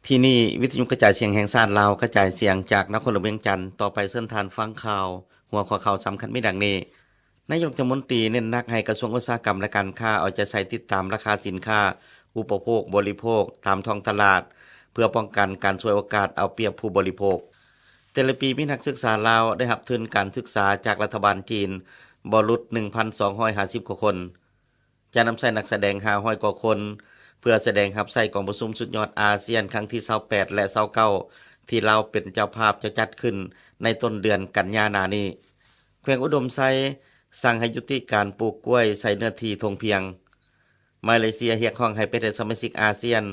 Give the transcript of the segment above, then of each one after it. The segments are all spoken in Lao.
ທີ່ນີ້ ວິທະຍຸກະຈາຍສຽງແຫ່ງຊາດລາວ ກະຈາຍສຽງຈາກນະຄອນຫຼວງວຽງຈັນ. ຕໍ່ໄປເຊີນທ່ານຟັງຂ່າວ ຫົວຂໍ້ຂ່າວສຳຄັນມີດັ່ງນີ້: ນາຍົກລັດຖະມົນຕີເນັ້ນໜັກໃຫ້ກະຊວງອຸດສາຫະກຳ ແລະ ການຄ້າເອົາໃຈໃສ່ຕິດຕາມລາຄາສິນຄ້າອຸປະໂພກບໍລິໂພກຕາມທ້ອງຕະຫຼາດ ເພື່ອປ້ອງກັນການສວຍໂອກາດເອົາປຽບຜູ້ບໍລິໂພກ. ແຕ່ລະປີມີນັກສຶກສາລາວໄດ້ຮັບທຶນການສຶກສາຈາກລັດຖະບານຈີນບໍ່ຫຼຸດໜຶ່ງພັນສອງຮ້ອຍຫ້າສິບກວ່າຄົນ. ຈະນຳໃຊ້ນັກສະແດງຫ້າຮ້ອຍກວ່າຄົນ ເພື່ອສະແດງຮັບໃຊ້ກອງປະຊຸມສຸດຍອດອາຊຽນຄັ້ງທີຊາວແປດ ແລະ ຊາວເກົ້າ ທີ່ລາວເປັນເຈົ້າພາບຈະຈັດຂຶ້ນໃນຕົ້ນເດືອນກັນຍາໜ້ານີ້. ແຂວງອຸດົມໄຊສັ່ງໃຫ້ຍຸຕິການປູກກ້ວຍໃສ່ເນື້ອທີ່ທົ່ງພຽງ. ມາເລເຊຍຮຽກຮ້ອງໃຫ້ປະເທດສະມາຊິກອາຊຽນ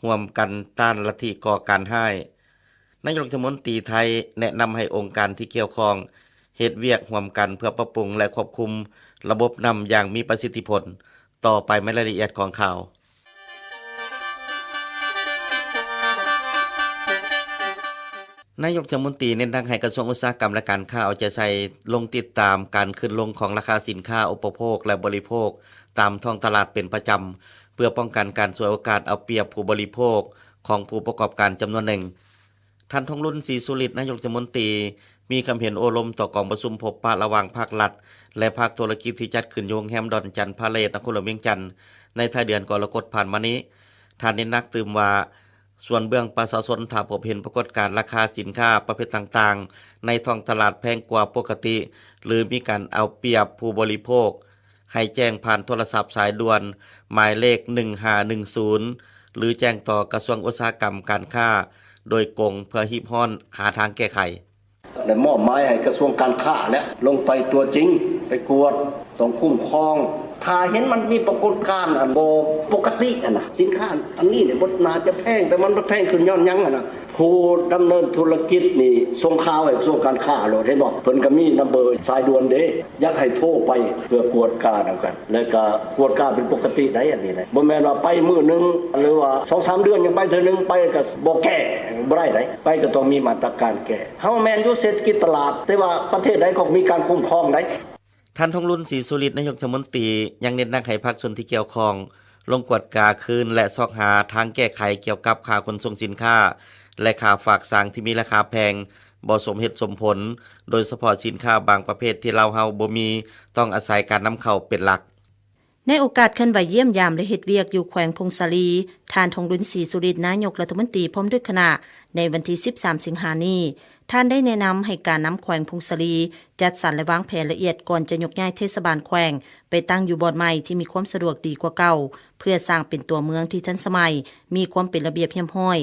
ຮ່ວມກັນຕ້ານລັດທິກໍ່ການຮ້າຍ. ນາຍົກລັດຖະມົນຕີໄທແນະນຳໃຫ້ອົງການທີ່ກ່ຽວຂ້ອງເຮັດວຽກຮ່ວມກັນເພື່ອປັບປຸງ ແລະ ຄວບຄຸມລະບົບນ້ຳຢ່າງມີປະສິດທິຜົນ. ຕໍ່ໄປແມ່ນລາຍລະອຽດຂອງຂ່າວ. ນາຍົກລັດຖະມົນຕີເນັ້ນໜັກໃຫ້ກະຊວງອຸດສາຫະກຳ ແລະ ການຄ້າເອົາໃຈໃສ່ລົງຕິດຕາມການຂຶ້ນລົງຂອງລາຄາສິນຄ້າອຸປະໂພກ ແລະ ບໍລິໂພກຕາມທ້ອງຕະຫຼາດເປັນປະຈຳ ເພື່ອປ້ອງກັນການສວຍໂອກາດເອົາປຽບຜູ້ບໍລິໂພກຂອງຜູ້ປະກອບການຈຳນວນໜຶ່ງ. ທ່ານ ທອງລຸນ ສີສຸລິດ ນາຍົກລັດຖະມົນຕີ ມີຄຳເຫັນໂອ້ລົມຕໍ່ກອງປະຊຸມພົບປະລະຫວ່າງພາກລັດ ແລະ ພາກທຸລະກິດທີ່ຈັດຂຶ້ນຢູ່ໂຮງແຮມດອນຈັນພາເລດ ນະຄອນຫຼວງວຽງຈັນ ໃນທ້າຍເດືອນກໍລະກົດຜ່ານມານີ້. ທ່ານເນັ້ນໜັກຕື່ມວ່າ ສ່ວນເບື້ອງປະຊາຊົນ ຖ້າພົບເຫັນປາກົດການລາຄາສິນຄ້າປະເພດຕ່າງໆໃນທ້ອງຕະຫຼາດແພງກວ່າປົກກະຕິ ຫຼື ມີການເອົາປຽບຜູ້ບໍລິໂພກ ໃຫ້ແຈ້ງຜ່ານໂທລະສັບສາຍດ່ວນໝາຍເລກໜຶ່ງຫ້າໜຶ່ງສູນ ຫຼື ແຈ້ງຕໍ່ກະຊວງອຸດສາຫະກຳການຄ້າໂດຍກົງ ເພື່ອຮີບຮ້ອນຫາທາງແກ້ໄຂ. ໄດ້ມອບໝາຍໃຫ້ກະຊວງການຄ້າແຫຼະ ລົງໄປຕົວຈິງ ໄປກວດ, ຕ້ອງຄຸ້ມຄອງ. ຖ້າເຫັນມັນມີປາກົດການອັນບໍ່ປົກກະຕິຫັ້ນນະ, ສິນຄ້າອັນນີ້ນີ້ບໍ່ໜ້າຈະແພງ, ແຕ່ມັນມາແພງຂຶ້ນຍ້ອນຫຍັງຫັ້ນນະ. ຜູ້ດຳເນີນທຸລະກິດນີ້ສົ່ງຂ່າວໃຫ້ກະຊວງການຄ້າໂລດ, ເຫັນບໍ່? ເພິ່ນກໍມີນຳເບີສາຍດ່ວນເດ້, ຢາກໃຫ້ໂທໄປເພື່ອກວດການຳກັນ. ແລ້ວກະກວດກາເປັນປົກກະຕິໄດ໋ ອັນນີ້ນະ. ບໍ່ແມ່ນວ່າໄປມື້ໜຶ່ງ ຫຼືວ່າສອງສາມເດືອນຍັງໄປເທື່ອໜຶ່ງ, ໄປກໍບໍ່ແກ້, ບໍ່ໄດ້ໄດ໋. ໄປກໍຕ້ອງມີມາດຕະການແກ້. ເຮົາແມ່ນຢູ່ເສດຖະກິດຕະຫຼາດ, ແຕ່ວ່າປະເທດໃດກໍມີການຄຸ້ມຄອງໄດ໋. ທ່ານ ທອງລຸນ ສີສຸລິດ ນາຍົກລັດຖະມົນຕີ ຍັງເນັ້ນໜັກໃຫ້ພາກສ່ວນທີ່ກ່ຽວຂ້ອງລົງກວດກາຄືນ ແລະ ຊອກຫາທາງແກ້ໄຂກ່ຽວກັບຄ່າຂົນສົ່ງສິນຄ້າ ແລະ ຄ່າຝາກສາງທີ່ມີລາຄາແພງ, ບໍ່ສົມເຫດສົມຜົນ, ໂດຍສະເພາະສິນຄ້າບາງປະເພດທີ່ລາວເຮົາບໍ່ມີ, ຕ້ອງອາໄສການນຳເຂົ້າເປັນຫຼັກ. ໃນໂອກາດເຄື່ອນໄຫວຢ້ຽມຢາມ ແລະ ເຮັດວຽກຢູ່ແຂວງຜົ້ງສາລີ, ທ່ານ ທອງລຸນ ສີສຸລິດ ນາຍົກລັດຖະມົນຕີ ພ້ອມດ້ວຍຄະນະ ໃນວັນທີສິບສາມ ສິງຫານີ້, ທ່ານໄດ້ແນະນຳໃຫ້ການນຳແຂວງຜົ້ງສາລີ ຈັດສັນ ແລະ ວາງແຜນລະອຽດ ກ່ອນຈະຍົກຍ້າຍເທດສະບານແຂວງໄປຕັ້ງຢູ່ບ່ອນໃໝ່ທີ່ມີຄວາມສະດວກດີກວ່າເກົ່າ, ເພື່ອສ້າງເປັນຕົວເມືອງທີ່ທັນສະໄໝ, ມີຄວາມເປັນລະບຽບຮຽບຮ້ອຍ,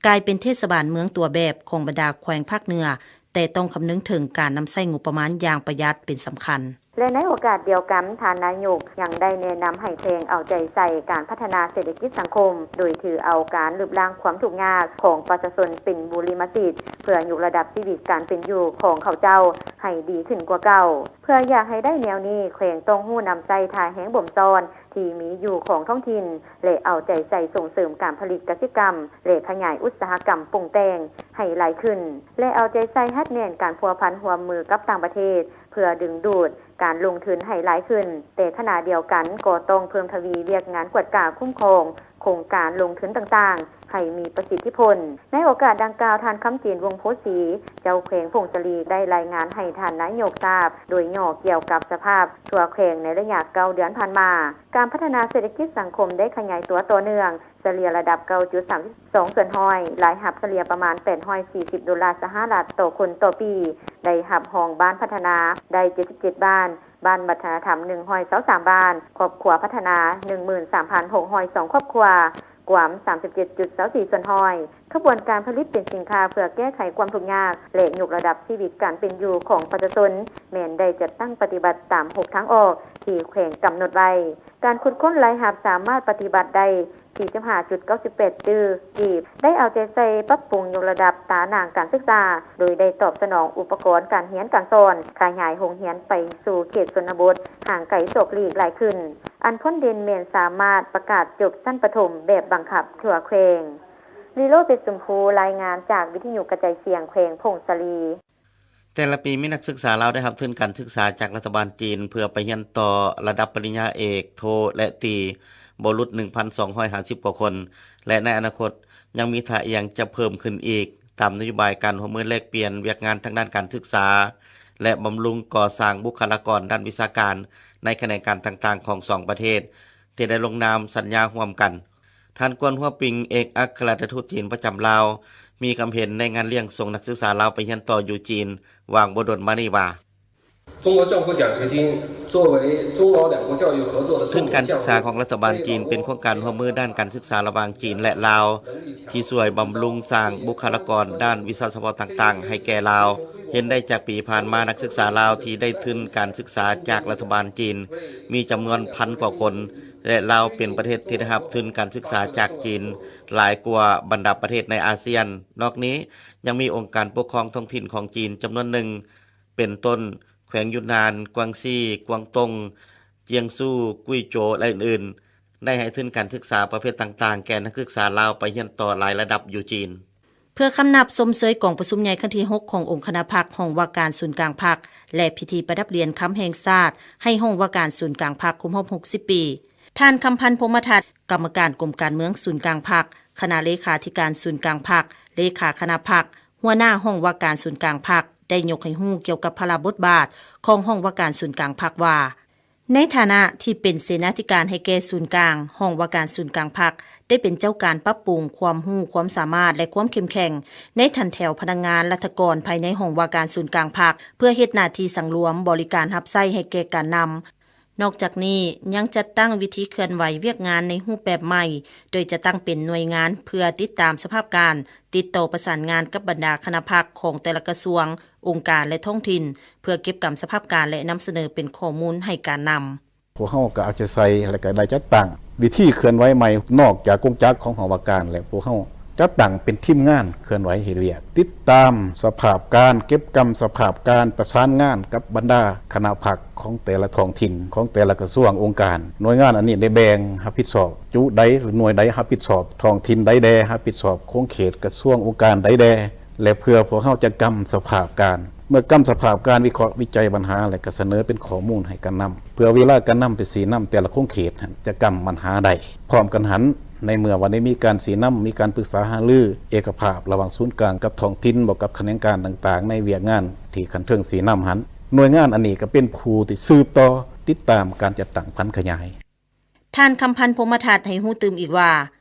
ກາຍເປັນເທດສະບານເມືອງຕົວແບບຂອງບັນດາແຂວງພາກເໜືອ, ແຕ່ຕ້ອງຄຳນຶງເຖິງການນຳໃຊ້ງົບປະມານຢ່າງປະຢັດເປັນສຳຄັນ. ແລະ ໃນໂອກາດດຽວກັນ, ທ່ານນາຍົກຍັງໄດ້ແນະນຳໃຫ້ແຂວງເອົາໃຈໃສ່ການພັດທະນາເສດຖະກິດສັງຄົມ, ໂດຍຖືເອົາການລຶບລ້າງຄວາມທຸກຍາກຂອງປະຊາຊົນເປັນບູລິມະສິດ, ເພື່ອຍົກລະດັບຊີວິດການເປັນຢູ່ຂອງເຂົາເຈົ້າໃຫ້ດີຂຶ້ນກວ່າເກົ່າ. ເພື່ອຢາກໃຫ້ໄດ້ແນວນີ້, ແຂວງຕ້ອງຮູ້ນຳໃຊ້ທ່າແຮງບົ່ມຊ້ອນທີ່ມີຢູ່ຂອງທ້ອງຖິ່ນ ແລະ ເອົາໃຈໃສ່ສົ່ງເສີມການຜະລິດກະສິກຳ ແລະ ຂະຫຍາຍອຸດສາຫະກຳປຸງແຕ່ງໃຫ້ຫຼາຍຂຶ້ນ ແລະ ເອົາໃຈໃສ່ຮັດແໜ້ນການພົວພັນຮ່ວມມືກັບຕ່າງປະເທດ ເພື່ອດຶງດູດການລົງທຶນໃຫ້ຫຼາຍຂຶ້ນ, ແຕ່ຂະນະດຽວກັນກໍຕ້ອງເພີ່ມທະວີວຽກງານກວດກາຄຸ້ມຄອງໂຄງການລົງທຶນຕ່າງໆ ໃຫ້ມີປະສິດທິຜົນ. ໃນໂອກາດດັ່ງກ່າວ, ທ່ານ ຄຳເຈນ ວົງໂພສີ ເຈົ້າແຂວງຜົ້ງສາລີ ໄດ້ລາຍງານໃຫ້ທ່ານນາຍົກຊາບໂດຍຫຍໍ້ກ່ຽວກັບສະພາບທົ່ວແຂວງໃນໄລຍະເກົ້າເດືອນຜ່ານມາ. ການພັດທະນາເສດຖະກິດສັງຄົມໄດ້ຂະຫຍາຍຕົວຕໍ່ເນື່ອງ, ສະເລ່ຍລະດັບເກົ້າຈຸດສາມສອງສ່ວນຮ້ອຍ, ລາຍຮັບສະເລ່ຍປະມານແປດຮ້ອຍສີ່ສິບໂດລາສະຫະລັດຕໍ່ຄົນຕໍ່ປີ, ໄດ້ຮັບຮອງບ້ານພັດທະນາໄດ້ເຈັດສິບເຈັດບ້ານ, ບ້ານວັດທະນະທຳໜຶ່ງຮ້ອຍຊາວສາມບ້ານ, ຄອບຄົວພັດທະນາໜຶ່ງໝື່ນສາມພັນຫົກຮ້ອຍສອງຄອບຄົວ, ກວມສາມສິບເຈັດຈຸດຊາວສີ່ສ່ວນຮ້ອຍ. ຂະບວນການຜະລິດເປັນສິນຄ້າເພື່ອແກ້ໄຂຄວາມທຸກຍາກ ແລະ ຍົກລະດັບຊີວິດການເປັນຢູ່ຂອງປະຊາຊົນ ແມ່ນໄດ້ຈັດຕັ້ງປະຕິບັດຕາມຫົກທາງອອກທີ່ແຂວງກຳນົດໄວ້. ການຂຸດຄົ້ນລາຍຮັບສາມາດປະຕິບັດໄດ້ສີ່ສິບຫ້າຈຸດເກົ້າສິບແປດຕື້ກີບ, ໄດ້ເອົາໃຈໃສ່ປັບປຸງຍົກລະດັບຕາໜ່າງການສຶກສາ, ໂດຍໄດ້ຕອບສະໜອງອຸປະກອນການຮຽນການສອນ, ຂະຫຍາຍໂຮງຮຽນໄປສູ່ເຂດຊົນນະບົດຫ່າງໄກສອກຫຼີກຫຼາຍຂຶ້ນ. ອັນພົ້ນເດັ່ນແມ່ນສາມາດປະກາດຈົບຊັ້ນປະຖົມແບບບັງຄັບທົ່ວແຂວງ. ລີໂລ ເພັດຊົມພູ ລາຍງານຈາກວິທະຍຸກະຈາຍສຽງແຂວງຜົ້ງສາລີ. ແຕ່ລະປີມີນັກສຶກສາລາວໄດ້ຮັບທຶນການສຶກສາຈາກລັດຖະບານຈີນ ເພື່ອໄປຮຽນຕໍ່ລະດັບປະລິນຍາເອກ, ໂທ ແລະ ຕີ ບໍ່ຫຼຸດ ໜຶ່ງພັນສອງຮ້ອຍຫ້າສິບກວ່າຄົນ ແລະ ໃນອະນາຄົດຍັງມີທ່າອ່ຽງຈະເພີ່ມຂຶ້ນອີກ ຕາມນະໂຍບາຍການຮ່ວມມືແລກປ່ຽນວຽກງານທາງດ້ານການສຶກສາ ແລະ ບຳລຸງກໍ່ສ້າງບຸກຄະລາກອນດ້ານວິຊາການໃນຂະແໜງການຕ່າງໆຂອງສອງປະເທດ ທີ່ໄດ້ລົງນາມສັນຍາຮ່ວມກັນ. ທ່ານ ກວນ ຫົວປິງ ເອກອັກຄະລັດຖະທູດຈີນປະຈຳລາວ ມີຄຳເຫັນໃນງານລ້ຽງສົ່ງນັກສຶກສາລາວໄປຮຽນຕໍ່ຢູ່ຈີນ ຫວ່າງບໍ່ດົນມານີ້ວ່າ 中国政府奖学金作为中老两国教育合作的重点项目 ທຶນການສຶກສາຂອງລັດຖະບານຈີນ ເປັນໂຄງການຮ່ວມມືດ້ານການສຶກສາລະຫວ່າງຈີນ ແລະ ລາວ ທີ່ຊ່ວຍບຳລຸງສ້າງບຸກຄະລາກອນດ້ານວິຊາສະເພາະຕ່າງໆໃຫ້ແກ່ລາວ. ເຫັນໄດ້ຈາກປີຜ່ານມາ ນັກສຶກສາລາວທີ່ໄດ້ທຶນການສຶກສາຈາກລັດຖະບານຈີນ ມີຈຳນວນພັນກວ່າຄົນ ແລະ ລາວເປັນປະເທດທີ່ໄດ້ຮັບທຶນການສຶກສາຈາກຈີນຫຼາຍກວ່າບັນດາປະເທດໃນອາຊຽນ. ນອກນີ້ຍັງມີອົງການປົກຄອງທ້ອງຖິ່ນຂອງຈີນຈຳນວນໜຶ່ງ ເປັນຕົ້ນ ແຂວງຢຸນນານ, ກວາງຊີ, ກວາງຕົງ, ຈຽງຊູ, ກຸຍໂຈວ ແລະ ອື່ນໆ ໄດ້ໃຫ້ທຶນການສຶກສາປະເພດຕ່າງໆ ແກ່ນັກສຶກສາລາວໄປຮຽນຕໍ່ຫຼາຍລະດັບຢູ່ຈີນ. ເພື່ອຄຳນັບຊົມເຊີຍກອງປະຊຸມໃຫຍ່ຄັ້ງທີຫົກຂອງອົງຄະນະພັກ, ຫ້ອງວ່າການສູນກາງພັກ ແລະ ພິທີປະດັບຫຼຽນຄຳແຫ່ງຊາດ ໃຫ້ຫ້ອງວ່າການສູນກາງພັກຄົບຮອບຫົກສິບປີ, ທ່ານ ຄຳພັນ ພົມມະທັດ ກຳມະການກົມການເມືອງສູນກາງພັກ, ຄະນະເລຂາທິການສູນກາງພັກ, ເລຂາຄະນະພັກ, ຫົວໜ້າຫ້ອງວ່າການສູນກາງພັກ ໄດ້ຍົກໃຫ້ຮູ້ກ່ຽວກັບພາລະບົດບາດຂອງຫ້ອງວ່າການສູນກາງພັກວ່າ, ໃນຖານະທີ່ເປັນເສນາທິການໃຫ້ແກ່ສູນກາງ, ຫ້ອງວ່າການສູນກາງພັກ ໄດ້ເປັນເຈົ້າການປັບປຸງຄວາມຮູ້ຄວາມສາມາດ ແລະ ຄວາມເຂັ້ມແຂງໃນຖັນແຖວພະນັກງານລັດຖະກອນພາຍໃນຫ້ອງວ່າການສູນກາງພັກ ເພື່ອເຮັດໜ້າທີ່ສັງລວມບໍລິການຮັບໃຊ້ໃຫ້ແກ່ການນຳ. ນອກຈາກນີ້ຍັງຈັດຕັ້ງວິທີເຄື່ອນໄຫວວຽກງານໃນຮູບແບບໃໝ່, ໂດຍຈັດຕັ້ງເປັນໜ່ວຍງານເພື່ອຕິດຕາມສະພາບການ, ຕິດຕໍ່ປະສານງານກັບບັນດາຄະນະພັກຂອງແຕ່ລະກະຊວງ, ອົງການ ແລະ ທ້ອງຖິ່ນ ເພື່ອເກັບກຳສະພາບການ ແລະ ນຳສະເໜີເປັນຂໍ້ມູນໃຫ້ການນຳ. ພວກເຮົາກໍເອົາໃຈໃສ່ ແລະ ກໍໄດ້ຈັດຕັ້ງວິທີເຄື່ອນໄຫວໃໝ່ ນອກຈາກກົງຈັກຂອງຫ້ອງວ່າການແລ້ວ ພວກເຮົາ ຈັດຕັ້ງເປັນທີມງານເຄື່ອນໄຫວເຮັດວຽກ ຕິດຕາມສະພາບການ, ເກັບກຳສະພາບການ, ປະສານງານກັບບັນດາຄະນະພັກຂອງແຕ່ລະທ້ອງຖິ່ນ, ຂອງແຕ່ລະກະຊວງ, ອົງການ. ໜ່ວຍງານອັນນີ້ໄດ້ແບ່ງຮັບຜິດຊອບຈຸໃດ ຫຼື ໜ່ວຍໃດຮັບຜິດຊອບ, ທ້ອງຖິ່ນໃດແດ່ຮັບຜິດຊອບ, ຂົງເຂດກະຊວງ, ອົງການໃດແດ່ ແລະ ເພື່ອພວກເຮົາຈະກຳສະພາບການ. ເມື່ອກຳສະພາບການ, ວິເຄາະວິໄຈບັນຫາ ແລະ ກະສະເໜີເປັນຂໍ້ມູນໃຫ້ການນຳ. ເພື່ອເວລາການນຳໄປຊີ້ນຳແຕ່ລະຂົງເຂດຫັ້ນ ຈະກຳບັນຫາໄດ້. ພ້ອມກັນຫັ້ນ, ໃນເມື່ອວ່າໄດ້ມີການຊີ້ນຳ, ມີການປຶກສາຫາລືເອກະພາບລະຫວ່າງສູນກາງກັບທ້ອງຖິ່ນ, ບວກກັບຂະແໜງການຕ່າງໆ ໃນວຽກງານທີ່ຂັ້ນເທິງຊີ້ນຳຫັ້ນ, ໜ່ວຍງານອັນນີ້ກໍເປັນຜູ້ທີ່ສືບຕໍ່ຕິດຕາມການຈັດຕັ້ງຜັນຂະຫຍາຍ. ທ່ານ ຄຳພັນ ພົມມະທັດ ໃຫ້ຮູ້ຕື່ມອີກວ່າ,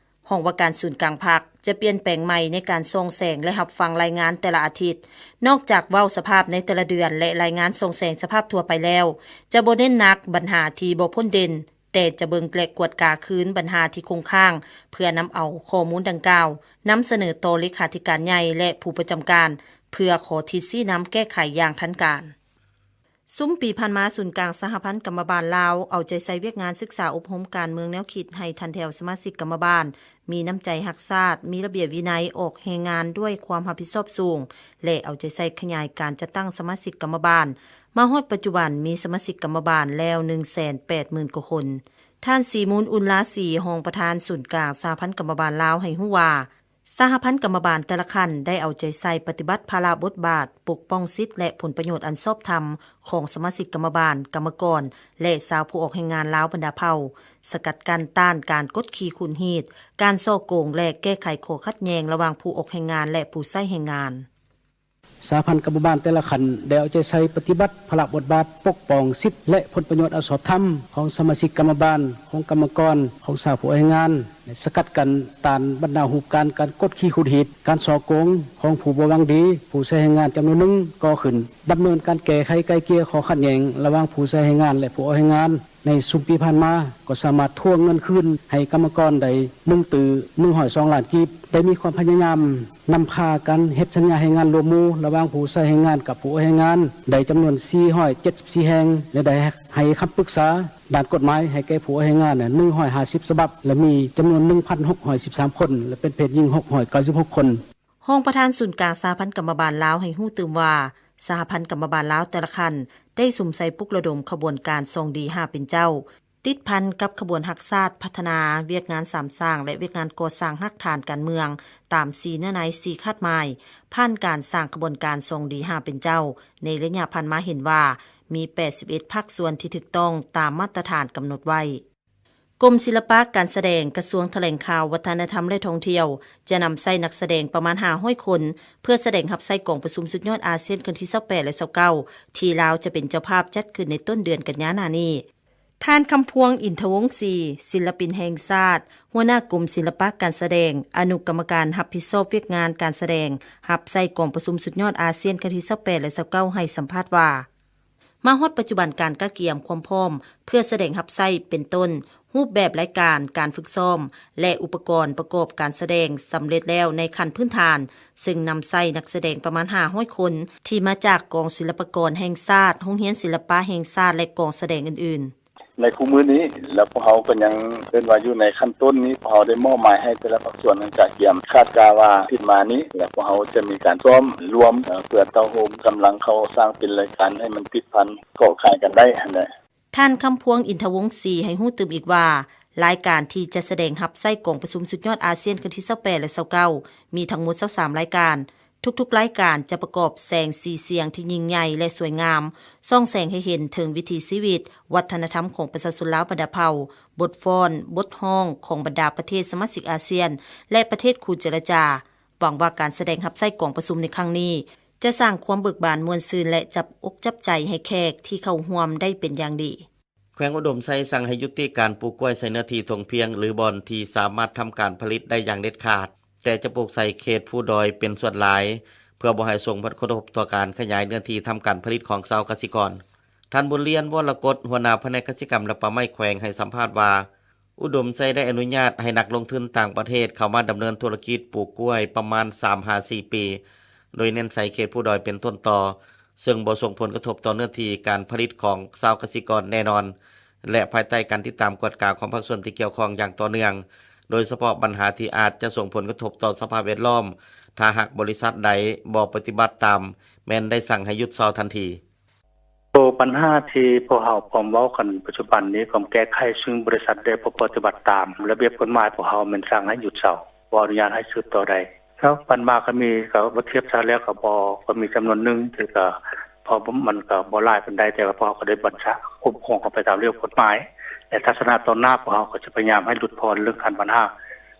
ຫ້ອງວ່າການສູນກາງພັກຈະປ່ຽນແປງໃໝ່ໃນການສ່ອງແສງ ແລະ ຮັບຟັງລາຍງານແຕ່ລະອາທິດ. ນອກຈາກເວົ້າສະພາບໃນແຕ່ລະເດືອນ ແລະ ລາຍງານສ່ອງແສງສະພາບທົ່ວໄປແລ້ວ, ຈະບໍ່ເນັ້ນໜັກບັນຫາທີ່ບໍ່ພົ້ນເດັ່ນ, ແຕ່ຈະເບິ່ງ ແລະ ກວດກາຄືນບັນຫາທີ່ຄົງຄ້າງ ເພື່ອນຳເອົາຂໍ້ມູນດັ່ງກ່າວ ນຳສະເໜີຕໍ່ເລຂາທິການໃຫຍ່ ແລະ ຜູ້ປະຈຳການ ເພື່ອຂໍທິດຊີ້ນຳແກ້ໄຂຢ່າງທັນການ. ຊຸມປີຜ່ານມາ, ສູນກາງສະຫະພັນກຳມະບານລາວ ເອົາໃຈໃສ່ວຽກງານສຶກສາອົບຮົມການເມືອງແນວຄິດໃຫ້ຖັນແຖວສະມາຊິກກຳມະບານ ມີນ້ຳໃຈຮັກຊາດ, ມີລະບຽບວິໄນ, ອອກແຮງງານດ້ວຍຄວາມຮັບຜິດຊອບສູງ ແລະ ເອົາໃຈໃສ່ຂະຫຍາຍການຈັດຕັ້ງສະມາຊິກກຳມະບານ. ມາຮອດປັດຈຸບັນ, ມີສະມາຊິກກຳມະບານແລ້ວ ໜຶ່ງແສນແປດໝື່ນກວ່າຄົນ. ທ່ານ ສີມູນ ອຸນລາສີ, ຮອງປະທານສູນກາງສະຫະພັນກຳມະບານລາວ ໃຫ້ຮູ້ວ່າ, ສະຫະພັນກຳມະບານແຕ່ລະຂັ້ນໄດ້ເອົາໃຈໃສ່ປະຕິບັດພາລະບົດບາດປົກປ້ອງສິດ ແລະ ຜົນປະໂຫຍດອັນຊອບທຳຂອງສະມາຊິກກຳມະບານ, ກຳມະກອນ ແລະ ຊາວຜູ້ອອກແຮງງານລາວບັນດາເຜົ່າ, ສະກັດກັ້ນຕ້ານການກົດຂີ່ຂູດຮີດ, ການສໍ້ໂກງ ແລະ ແກ້ໄຂຂໍ້ຂັດແຍ່ງລະຫວ່າງຜູ້ອອກແຮງງານ ແລະ ຜູ້ໃຊ້ແຮງງານ. ສະຫະພັນກຳມະບານແຕ່ລະຂັ້ນໄດ້ເອົາໃຈໃສ່ປະຕິບັດພາລະບົດບາດປົກປ້ອງສິດ ແລະ ຜົນປະໂຫຍດອັນຊອບທຳຂອງສະມາຊິກກຳມະບານ, ຂອງກຳມະກອນ, ຂອງຊາວຜູ້ອອກແຮງງານ, ສະກັດກັ້ນຕ້ານບັນດາຮູບການການກົດຂີ່ຂູດຮີດ, ການສໍ້ໂກງຂອງຜູ້ບໍ່ຫວັງດີ, ຜູ້ໃຊ້ແຮງງານຈຳນວນໜຶ່ງກໍ່ຂຶ້ນ, ດຳເນີນການແກ້ໄຂໄກ່ເກ່ຍຂໍ້ຂັດແຍ່ງລະຫວ່າງຜູ້ໃຊ້ແຮງງານ ແລະ ຜູ້ອອກແຮງງານ. ໃນຊຸມປີຜ່ານມາກໍສາມາດທວງເງິນຄືນໃຫ້ກຳມະກອນໄດ້ໜຶ່ງຕື້ໜຶ່ງຮ້ອຍສອງລ້ານກີບ, ໄດ້ມີຄວາມພະຍາຍາມນຳພາການເຮັດສັນຍາແຮງງານລວມໝູ່ລະຫວ່າງຜູ້ໃຊ້ແຮງງານກັບຜູ້ອອກແຮງງານໄດ້ຈຳນວນສີ່ຮ້ອຍເຈັດສິບສີ່ແຫ່ງ ແລະ ໄດ້ໃຫ້ຄຳປຶກສາດ້ານກົດໝາຍໃຫ້ແກ່ຜູ້ອອກແຮງງານໜຶ່ງຮ້ອຍຫ້າສິບສະບັບ ແລະ ມີຈຳນວນໜຶ່ງພັນຫົກຮ້ອຍສິບສາມຄົນ ແລະ ເປັນເພດຍິງຫົກຮ້ອຍເກົ້າສິບຫົກຄົນ. ຮອງປະທານສູນກາງສະຫະພັນກຳມະບານລາວໃຫ້ຮູ້ຕື່ມວ່າ, ສະຫະພັນກຳມະບານລາວແຕ່ລະຂັ້ນໄດ້ສຸມໃສ່ປຸກລະດົມຂະບວນການສອງດີຫ້າເປັນເຈົ້າ, ຕິດພັນກັບຂະບວນຮັກຊາດ, ພັດທະນາ, ວຽກງານສາມສ້າງ ແລະ ວຽກງານກໍ່ສ້າງຮາກຖານການເມືອງ ຕາມສີ່ເນື້ອໃນ, ສີ່ຄາດໝາຍ, ຜ່ານການສ້າງຂະບວນການສອງດີຫ້າເປັນເຈົ້າ. ໃນໄລຍະຜ່ານມາເຫັນວ່າ ມີແປດສິບເອັດພາກສ່ວນທີ່ຖືກຕ້ອງຕາມມາດຕະຖານກຳນົດໄວ້. ກົມສິລະປະການສະແດງ ກະຊວງຖະແຫຼງຂ່າວ ວັດທະນະທຳ ແລະ ທ່ອງທ່ຽວ ຈະນຳໃຊ້ນັກສະແດງປະມານຫ້າຮ້ອຍຄົນ ເພື່ອສະແດງຮັບໃຊ້ກອງປະຊຸມສຸດຍອດອາຊຽນຄັ້ງທີຊາວແປດ ແລະ ຊາວເກົ້າ ທີ່ລາວຈະເປັນເຈົ້າພາບຈັດຂຶ້ນໃນຕົ້ນເດືອນກັນຍາໜ້ານີ້. ທ່ານ ຄຳພວງ ອິນທະວົງສີ ສິນລະປິນແຫ່ງຊາດ, ຫົວໜ້າກົມສິລະປະການສະແດງ, ອະນຸກຳມະການຮັບຜິດຊອບວຽກງານການສະແດງຮັບໃຊ້ກອງປະຊຸມສຸດຍອດອາຊຽນຄັ້ງທີຊາວແປດ ແລະ ຊາວເກົ້າ ໃຫ້ສຳພາດວ່າ ມາຮອດປັດຈຸບັນການກະກຽມຄວາມພ້ອມເພື່ອສະແດງຮັບໃຊ້ເປັນຕົ້ນ ຮູບແບບລາຍການການຝຶກຊ້ອມ ແລະ ອຸປະກອນປະກອບການສະແດງສຳເລັດແລ້ວໃນຂັ້ນພື້ນຖານ, ເຊິ່ງນຳໃຊ້ນັກສະແດງປະມານຫ້າຮ້ອຍຄົນ ທີ່ມາຈາກກອງສິລະປາກອນແຫ່ງຊາດ, ໂຮງຮຽນສິລະປະແຫ່ງຊາດ ແລະ ກອງສະແດງອື່ນໆ. ໃນຄູ່ມື້ນີ້ ແລ້ວພວກເຮົາກໍຍັງເອີ້ນວ່າຢູ່ໃນຂັ້ນຕົ້ນນີ້ ພວກເຮົາໄດ້ມອບໝາຍໃຫ້ແຕ່ລະພາກສ່ວນນັ້ນກະກຽມ. ຄາດການວ່າອາທິດມານີ້ ແລ້ວພວກເຮົາຈະມີການຊ້ອມລວມ ເພື່ອເຕົ້າໂຮມກຳລັງເຂົ້າສ້າງເປັນລາຍການໃຫ້ມັນຕິດພັນເກາະກາຍກັນໄດ້ຫັ້ນແຫຼະ. ທ່ານ ຄຳພວງ ອິນທະວົງສີ ໃຫ້ຮູ້ຕື່ມອີກວ່າ ລາຍການທີ່ຈະສະແດງຮັບໃຊ້ກອງປະຊຸມສຸດຍອດອາຊຽນຄັ້ງທີຊາວແປດ ແລະ ຊາວເກົ້າ ມີທັງໝົດຊາວສາມລາຍການ. ທຸກໆລາຍການຈະປະກອບແສງສີສຽງທີ່ຍິ່ງໃຫຍ່ ແລະ ສວຍງາມ, ສ່ອງແສງໃຫ້ເຫັນເຖິງວິຖີຊີວິດ, ວັດທະນະທຳຂອງປະຊາຊົນລາວບັນດາເຜົ່າ, ບົດຟ້ອນ, ບົດຮ້ອງຂອງບັນດາປະເທດສະມາຊິກອາຊຽນ ແລະ ປະເທດຄູ່ເຈລະຈາ. ຫວັງວ່າການສະແດງຮັບໃຊ້ກອງປະຊຸມໃນຄັ້ງນີ້ ຈະສ້າງຄວາມເບີກບານມ່ວນຊື່ນ ແລະ ຈັບອົກຈັບໃຈໃຫ້ແຂກທີ່ເຂົ້າຮ່ວມໄດ້ເປັນຢ່າງດີ. ແຂວງອຸດົມໄຊສັ່ງໃຫ້ຍຸຕິການປູກກ້ວຍໃສ່ເນື້ອທີ່ທົ່ງພຽງ ຫຼື ບ່ອນທີ່ສາມາດທຳການຜະລິດໄດ້ຢ່າງເດັດຂາດ, ແຕ່ຈະປູກໃສ່ເຂດພູດອຍເປັນສ່ວນຫຼາຍ ເພື່ອບໍ່ໃຫ້ສົ່ງຜົນກະທົບຕໍ່ການຂະຫຍາຍເນື້ອທີ່ທຳການຜະລິດຂອງຊາວກະສິກອນ. ທ່ານ ບຸນລຽນ ວໍລະກົດ ຫົວໜ້າພະແນກກະສິກຳ ແລະ ປ່າໄມ້ແຂວງ ໃຫ້ສຳພາດວ່າ ອຸດົມໄຊໄດ້ອະນຸຍາດໃຫ້ນັກລົງທຶນຕ່າງປະເທດເຂົ້າມາດຳເນີນທຸລະກິດປູກກ້ວຍປະມານສາມຫາສີ່ປີ, ໂດຍເນັ້ນໃສ່ເຂດພູດອຍເປັນຕົ້ນຕໍ, ເຊິ່ງບໍ່ສົ່ງຜົນກະທົບຕໍ່ເນື້ອທີ່ການຜະລິດຂອງຊາວກະສິກອນແນ່ນອນ ແລະ ພາຍໃຕ້ການຕິດຕາມກວດກາຂອງພາກສ່ວນທີ່ກ່ຽວຂ້ອງຢ່າງຕໍ່ເນື່ອງ, ໂດຍສະເພາະບັນຫາທີ່ອາດຈະສົ່ງຜົນກະທົບຕໍ່ສະພາບແວດລ້ອມ ຖ້າຫາກບໍລິສັດໃດບໍ່ປະຕິບັດຕາມ ແມ່ນໄດ້ສັ່ງໃຫ້ຢຸດເຊົາທັນທີ. ໂຕບັນຫາທີ່ພວກເຮົາພ້ອມເວົ້າກັນປັດຈຸບັນນີ້ ຄວາມແກ້ໄຂ ຊຶ່ງບໍລິສັດໄດ້ບໍ່ປະຕິບັດຕາມລະບຽບກົດໝາຍ, ພວກເຮົາແມ່ນສັ່ງໃຫ້ຢຸດເຊົາ, ບໍ່ອະນຸຍາດໃຫ້ສືບຕໍ່ໄດ້. ແລ້ວຜ່ານມາກໍມີ, ກໍບໍ່ທຽບຊະແລ້ວກໍບໍ່, ກໍມີຈຳນວນໜຶ່ງທີ່ກໍ ເພາະມັນກໍບໍ່ຫຼາຍປານໃດ, ແຕ່ວ່າພວກເຮົາກໍໄດ້ບັນຊະຄຸ້ມຄອງເຂົ້າໄປຕາມລະບຽບກົດໝາຍ ແລະ ທັດສະນະຕໍ່ໜ້າ ພວກເຮົາກໍຈະພະຍາຍາມໃຫ້ຫຼຸດຜ່ອນເລື່ອງການບັນຫາ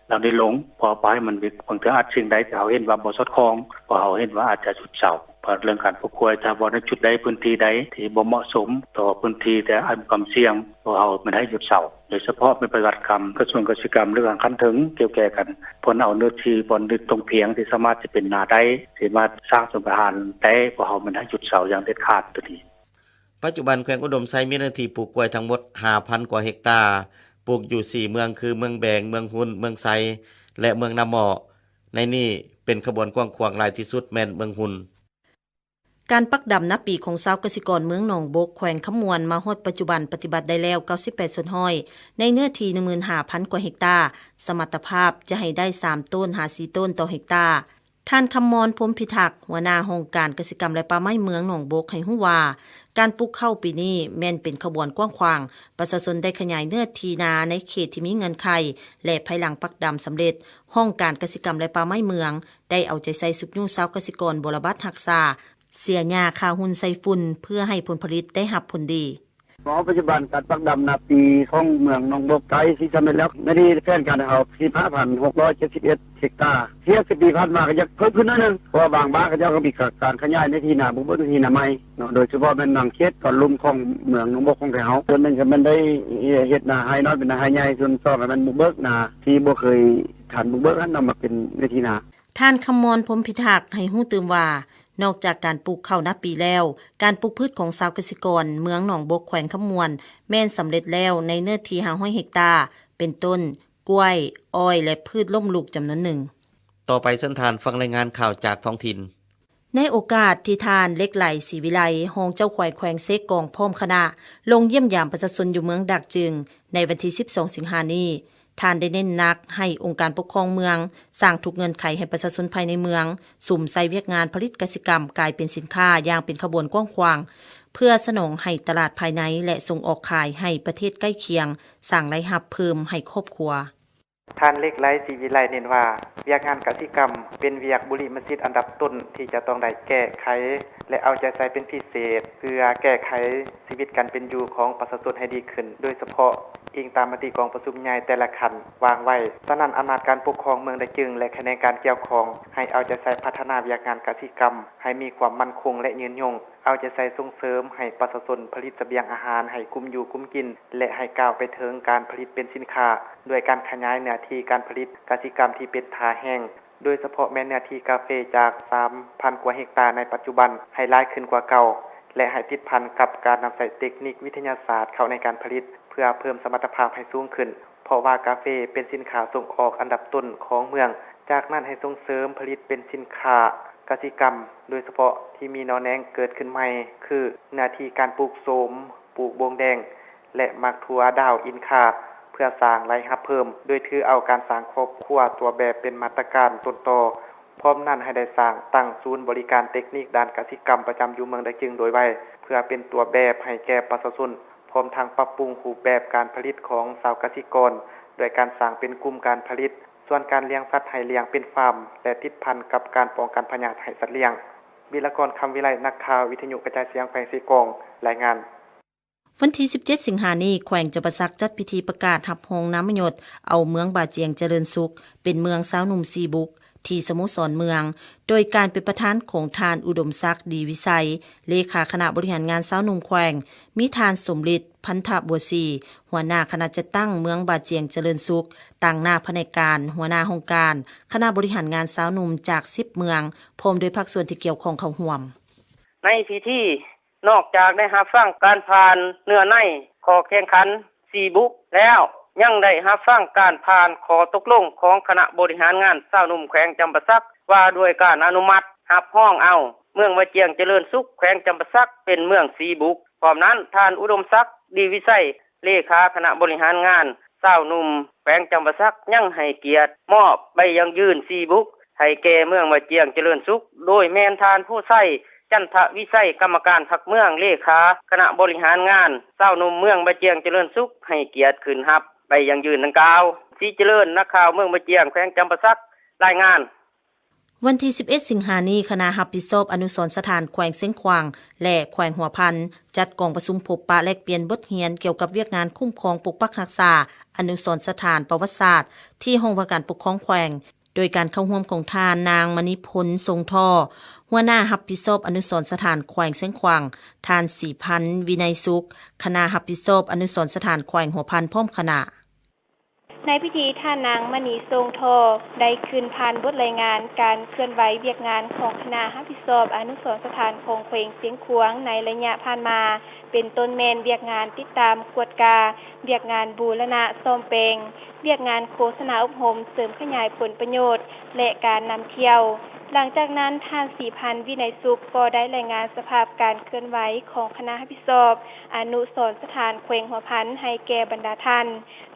ເຫຼົ່ານີ້ລົງ, ເພາະວ່າບໍ່ໃຫ້ມັນມີ, ບາງເທື່ອອາດສິ່ງໃດທີ່ເຮົາເຫັນວ່າບໍ່ສອດຄ່ອງ, ພວກເຮົາເຫັນວ່າອາດຈະຢຸດເຊົາ. ເພາະເລື່ອງການປູກກ້ວຍ, ຖ້າວ່າໃນຈຸດໃດ, ພື້ນທີ່ໃດທີ່ບໍ່ເໝາະສົມຕໍ່ພື້ນທີ່ ແຕ່ອາດມີຄວາມສ່ຽງ, ພວກເຮົາແມ່ນໃຫ້ຢຸດເຊົາ. ໂດຍສະເພາະແມ່ນປະຕິບັດກຳ ກະຊວງກະສິກຳ ຫຼື ທາງຂັ້ນເທິງກ່ຽວແກ່ກັນ, ເພິ່ນເອົາເນື້ອທີ່ບ່ອນທີ່ທົ່ງພຽງທີ່ສາມາດຈະເປັນນາໄດ້, ສາມາດສ້າງຊົນປະທານໄດ້, ພວກເຮົາແມ່ນໃຫ້ຢຸດເຊົາຢ່າງເດັດຂາດໂຕນີ້. ປັດຈຸບັນແຂວງອຸດົມໄຊມີເນື້ອທີ່ປູກກ້ວຍທັງໝົດຫ້າພັນກວ່າເຮັກຕາ, ປູກຢູ່ສີ່ເມືອງ ຄື ເມືອງແບງ, ເມືອງຮຸນ, ເມືອງໄຊ ແລະ ເມືອງນາໝໍ້. ໃນນີ້ເປັນຂະບວນກວ້າງຂວາງຫຼາຍທີ່ສຸດແມ່ນເມືອງຮຸນ. ການປັກດຳນາປີຂອງຊາວກະສິກອນເມືອງໜອງບົກ ແຂວງຄຳມ່ວນ ມາຮອດປັດຈຸບັນປະຕິບັດໄດ້ແລ້ວເກົ້າສິບແປດສ່ວນຮ້ອຍ ໃນເນື້ອທີ່ໜຶ່ງໝື່ນຫ້າພັນກວ່າເຮັກຕາ, ສະມັດຕະພາບຈະໃຫ້ໄດ້ສາມໂຕນຫາສີ່ໂຕນຕໍ່ເຮັກຕາ. ທ່ານ ຄຳມອນ ພົມພິທັກ ຫົວໜ້າຫ້ອງການກະສິກຳ ແລະ ປ່າໄມ້ເມືອງໜອງບົກ ໃຫ້ຮູ້ວ່າ ການປູກເຂົ້າປີນີ້ແມ່ນເປັນຂະບວນກວ້າງຂວາງ, ປະຊາຊົນໄດ້ຂະຫຍາຍເນື້ອທີ່ນາໃນເຂດທີ່ມີເງື່ອນໄຂ ແລະ ພາຍຫຼັງປັກດຳສຳເລັດ, ຫ້ອງການກະສິກຳ ແລະ ປ່າໄມ້ເມືອງ ໄດ້ເອົາໃຈໃສ່ຊຸກຍູ້ຊາວກະສິກອນບົວລະບັດຮັກສາ, ເສຍຫຍ້າ, ຂ້າຫຸ່ນໃສ່ຝຸ່ນ ເພື່ອໃຫ້ຜົນຜະລິດໄດ້ຮັບຜົນດີ. ເພາະປັດຈຸບັນການປັກດຳນາປີຂອງເມືອງໜອງບົກໃກ້ຊິສຳເລັດແລ້ວ. ໃນນີ້ແຜນການເຮົາສິບຫ້າພັນຫົກຮ້ອຍເຈັດສິບເອັດເຮັກຕາ. ເສຍແຕ່ປີຜ່ານມາກໍຢາກເພີ່ມຂຶ້ນໜ້ອຍໜຶ່ງ, ເພາະວ່າບາງບ້ານເຂົາເຈົ້າກໍມີການຂະຫຍາຍເນື້ອທີ່ນາບຸກເບີກເນື້ອທີ່ນາໃໝ່ເນາະ, ໂດຍສະເພາະແມ່ນບາງເຂດຕອນລຸ່ມຂອງເມືອງໜອງບົກຂອງໄທເຮົາ. ສ່ວນໜຶ່ງກໍແມ່ນໄດ້ເຮັດນາໄຮ່ນ້ອຍເປັນນາໄຮ່ໃຫຍ່, ສ່ວນສອງກໍແມ່ນບຸກເບີກນາທີ່ບໍ່ເຄີຍທັນບຸກເບີກຫັ້ນນຳມາເປັນເນື້ອທີ່ນາ. ທ່ານ ຄຳມອນ ພົມພິທັກ ໃຫ້ຮູ້ຕື່ມວ່າ ນອກຈາກການປູກເຂົ້ານາປີແລ້ວ, ການປູກພືດຂອງຊາວກະສິກອນເມືອງໜອງບົກ ແຂວງຄຳມ່ວນ ແມ່ນສຳເລັດແລ້ວໃນເນື້ອທີ່ຫ້າຮ້ອຍເຮັກຕາ, ເປັນຕົ້ນ ກ້ວຍ, ອ້ອຍ ແລະ ພືດລົ້ມລຸກຈຳນວນໜຶ່ງ. ຕໍ່ໄປເຊີນທ່ານຟັງລາຍງານຂ່າວຈາກທ້ອງຖິ່ນ. ໃນໂອກາດທີ່ທ່ານ ເຫຼັກໄຫຼ ສີວິໄລ ຮອງເຈົ້າແຂວງແຂວງເຊກອງ ພ້ອມຄະນະ ລົງຢ້ຽມຢາມປະຊາຊົນຢູ່ເມືອງດາກຈຶງ ໃນວັນທີສິບສອງສິງຫານີ້, ທ່ານໄດ້ເນັ້ນໜັກໃຫ້ອົງການປົກຄອງເມືອງ ສ້າງທຸກເງື່ອນໄຂໃຫ້ປະຊາຊົນພາຍໃນເມືອງ ສຸມໃສ່ວຽກງານຜະລິດກະສິກຳກາຍເປັນສິນຄ້າຢ່າງເປັນຂະບວນກວ້າງຂວາງ, ເພື່ອສະໜອງໃຫ້ຕະຫຼາດພາຍໃນ ແລະ ສົ່ງອອກຂາຍໃຫ້ປະເທດໃກ້ຄຽງ, ສ້າງລາຍຮັບເພີ່ມໃຫ້ຄອບຄົວ. ທ່ານ ເຫຼັກໄຫຼ ສີວິໄລ ເນັ້ນວ່າ ວຽກງານກະສິກຳເປັນວຽກບຸລິມະສິດອັນດັບຕົ້ນທີ່ຈະຕ້ອງໄດ້ແກ້ໄຂ ແລະ ເອົາໃຈໃສ່ເປັນພິເສດ ເພື່ອແກ້ໄຂຊີວິດການເປັນຢູ່ຂອງປະຊາຊົນໃຫ້ດີຂຶ້ນ, ໂດຍສະເພາະ ອີງຕາມມະຕິກອງປະຊຸມໃຫຍ່ແຕ່ລະຂັ້ນວາງໄວ້. ສະນັ້ນ, ອຳນາດການປົກຄອງເມືອງດາຍຈຶງ ແລະ ຂະແໜງການກ່ຽວຂ້ອງ ໃຫ້ເອົາໃຈໃສ່ພັດທະນາວຽກງານກະສິກຳໃຫ້ມີຄວາມໝັ້ນຄົງ ແລະ ຍືນຍົງ, ເອົາໃຈໃສ່ສົ່ງເສີມໃຫ້ປະຊາຊົນຜະລິດສະບຽງອາຫານໃຫ້ກຸ້ມຢູ່ກຸ້ມກິນ ແລະ ໃຫ້ກ້າວໄປເຖິງການຜະລິດເປັນສິນຄ້າ ດ້ວຍການຂະຫຍາຍເນື້ອທີ່ການຜະລິດກະສິກຳທີ່ເປັນທ່າແຮງ, ໂດຍສະເພາະແມ່ນເນື້ອທີ່ກາເຟຈາກສາມພັນກວ່າເຮັກຕາໃນປັດຈຸບັນ ໃຫ້ຫຼາຍຂຶ້ນກວ່າເກົ່າ ແລະ ໃຫ້ຕິດພັນກັບການນຳໃຊ້ເຕັກນິກວິທະຍາສາດເຂົ້າໃນການຜະລິດ ເພື່ອເພີ່ມສະມັດຕະພາບໃຫ້ສູງຂຶ້ນ, ເພາະວ່າກາເຟເປັນສິນຄ້າສົ່ງອອກອັນດັບຕົ້ນຂອງເມືອງ. ຈາກນັ້ນໃຫ້ສົ່ງເສີມຜະລິດເປັນສິນຄ້າກະສິກຳ, ໂດຍສະເພາະທີ່ມີໜໍ່ແໜງເກີດຂຶ້ນໃໝ່ ຄືເນື້ອທີ່ການປູກໂສມ, ປູກບົງແດງ ແລະ ໝາກຖົ່ວດາວອິນຄາ ເພື່ອສ້າງລາຍຮັບເພີ່ມ, ໂດຍຖືເອົາການສ້າງຄອບຄົວຕົວແບບເປັນມາດຕະການຕົ້ນຕໍ. ພ້ອມນັ້ນໃຫ້ໄດ້ສ້າງຕັ້ງສູນບໍລິການເຕັກນິກດ້ານກະສິກຳປະຈຳຢູ່ເມືອງດາຍຈຶງໂດຍໄວ, ເພື່ອເປັນຕົວແບບໃຫ້ແກ່ປະຊາຊົນ, ພ້ອມທັງປັບປຸງຮູບແບບການຜະລິດຂອງຊາວກະສິກອນ ດ້ວຍການສ້າງເປັນກຸ່ມການຜະລິດ, ສ່ວນການລ້ຽງສັດໃຫ້ລ້ຽງເປັນຟາມ ແລະ ຕິດພັນກັບການປ້ອງກັນພະຍາດໃຫ້ສັດລ້ຽງ. ວິລະກອນ ຄຳວິໄລ, ນັກຂ່າວວິທະຍຸກະຈາຍສຽງແຂວງເຊກອງ ລາຍງານ. ວັນທີສິບເຈັດ ສິງຫານີ້ ແຂວງຈຳປາສັກຈັດພິທີປະກາດຮັບຮອງນາມມະຍົດເອົາເມືອງບາຈຽງຈະເລີນສຸກ ເປັນເມືອງຊາວໜຸ່ມສີ່ບຸກ ທີ່ສະໂມສອນເມືອງ, ໂດຍການເປັນປະທານຂອງທ່ານ ອຸດົມສັກ ດີວິໄຊ ເລຂາຄະນະບໍລິຫານງານຊາວໜຸ່ມແຂວງ, ມີທ່ານ ສົມລິດ ພັນທະບົວສີ ຫົວໜ້າຄະນະຈັດຕັ້ງເມືອງບາຈຽງຈະເລີນສຸກ, ຕາງໜ້າພະແນກການ, ຫົວໜ້າຫ້ອງການ, ຄະນະບໍລິຫານງານຊາວໜຸ່ມຈາກສິບເມືອງ, ພ້ອມດ້ວຍພາກສ່ວນທີ່ກ່ຽວຂ້ອງເຂົ້າຮ່ວມ. ໃນພິທີ ນອກຈາກໄດ້ຮັບຟັງການຜ່ານເນື້ອໃນຂໍ້ແຂ່ງຂັນສີ່ບຸກແລ້ວ, ຍັງໄດ້ຮັບຟັງການຜ່ານຂໍ້ຕົກລົງຂອງຄະນະບໍລິຫານງານຊາວໜຸ່ມແຂວງຈຳປາສັກ ວ່າດ້ວຍການອະນຸມັດຮັບຮອງເອົາເມືອງບາຈຽງຈະເລີນສຸກ ແຂວງຈຳປາສັກ ເປັນເມືອງສີ່ບຸກ. ພ້ອມນັ້ນ, ທ່ານ ອຸດົມສັກ ດີວິໄຊ ເລຂາຄະນະບໍລິຫານງານຊາວໜຸ່ມແຂວງຈຳປາສັກ ຍັງໃຫ້ກຽດມອບໃບຢັ້ງຢືນສີ່ບຸກ ໃຫ້ແກ່ເມືອງບາຈຽງຈະເລີນສຸກ, ໂດຍແມ່ນທ່ານ ພູໄຊ ຈັນທະວິໄຊ ກຳມະການພັກເມືອງ, ເລຂາຄະນະບໍລິຫານງານຊາວໜຸ່ມເມືອງບາຈຽງຈະເລີນສຸກ ໃຫ້ກຽດຂຶ້ນຮັບໃບຢັ້ງຢືນດັ່ງກ່າວ. ສີຈະເລີນ, ນັກຂ່າວເມືອງບາຈຽງ ແຂວງຈຳປາສັກ ລາຍງານ. ວັນທີສິບເອັດ ສິງຫານີ້, ຄະນະຮັບຜິດຊອບອະນຸສອນສະຖານແຂວງຊຽງຂວາງ ແລະ ແຂວງຫົວພັນ ຈັດກອງປະຊຸມພົບປະແລກປ່ຽນບົດຮຽນກ່ຽວກັບວຽກງານຄຸ້ມຄອງປົກປັກຮັກສາອະນຸສອນສະຖານປະຫວັດສາດ ທີ່ຫ້ອງວ່າການປົກຄອງແຂວງ, ໂດຍການເຂົ້າຮ່ວມຂອງທ່ານ ນາງ ມະນີພົນ ຊົງທໍ່ ຫົວໜ້າຮັບຜິດຊອບອະນຸສອນສະຖານແຂວງຊຽງຂວາງ, ທ່ານ ສີພັນ ວິໄນສຸກ ຄະນະຮັບຜິດຊອບອະນຸສອນສະຖານແຂວງຫົວພັນ ພ້ອມຄະນະ. ໃນພິທີ, ທ່ານນາງ ມະນີ ຊົງທໍ່ ໄດ້ຂຶ້ນຜ່ານບົດລາຍງານການເຄື່ອນໄຫວວຽກງານຂອງຄະນະຮັບຜິດຊອບອະນຸສອນສະຖານຂອງແຂວງຊຽງຂວາງໃນໄລຍະຜ່ານມາ, ເປັນຕົ້ນແມ່ນວຽກງານຕິດຕາມ, ກວດກາ, ວຽກງານບູລະນະສ້ອມແປງ, ວຽກງານໂຄສະນາອົບຮົມເສີມຂະຫຍາຍຜົນປະໂຫຍດ ແລະ ການນຳທ່ຽວ. ຫຼັງຈາກນັ້ນ, ທ່ານ ສີພັນ ວິໄນສຸກ ກໍໄດ້ລາຍງານສະພາບການເຄື່ອນໄຫວຂອງຄະນະຮັບຜິດຊອບອະນຸສອນສະຖານແຂວງຫົວພັນໃຫ້ແກ່ບັນດາທ່ານ